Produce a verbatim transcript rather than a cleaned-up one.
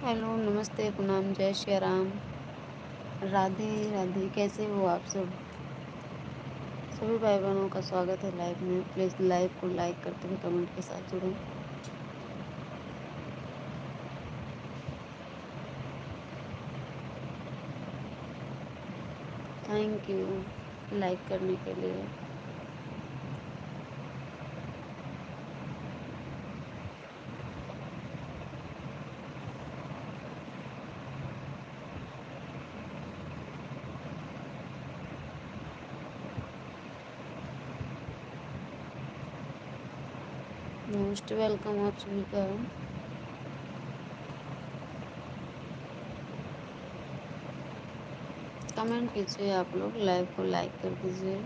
हेलो, नमस्ते, प्रणाम, जय श्री राम, राधे राधे। कैसे हो आप सब? सभी भाई बहनों का स्वागत है लाइव में। प्लीज लाइव को लाइक करते हुए कमेंट के साथ जुड़ें। थैंक यू लाइक करने के लिए। मोस्ट वेलकम आप सभी का। कमेंट कीजिए आप लोग, लाइव को लाइक कर दीजिए।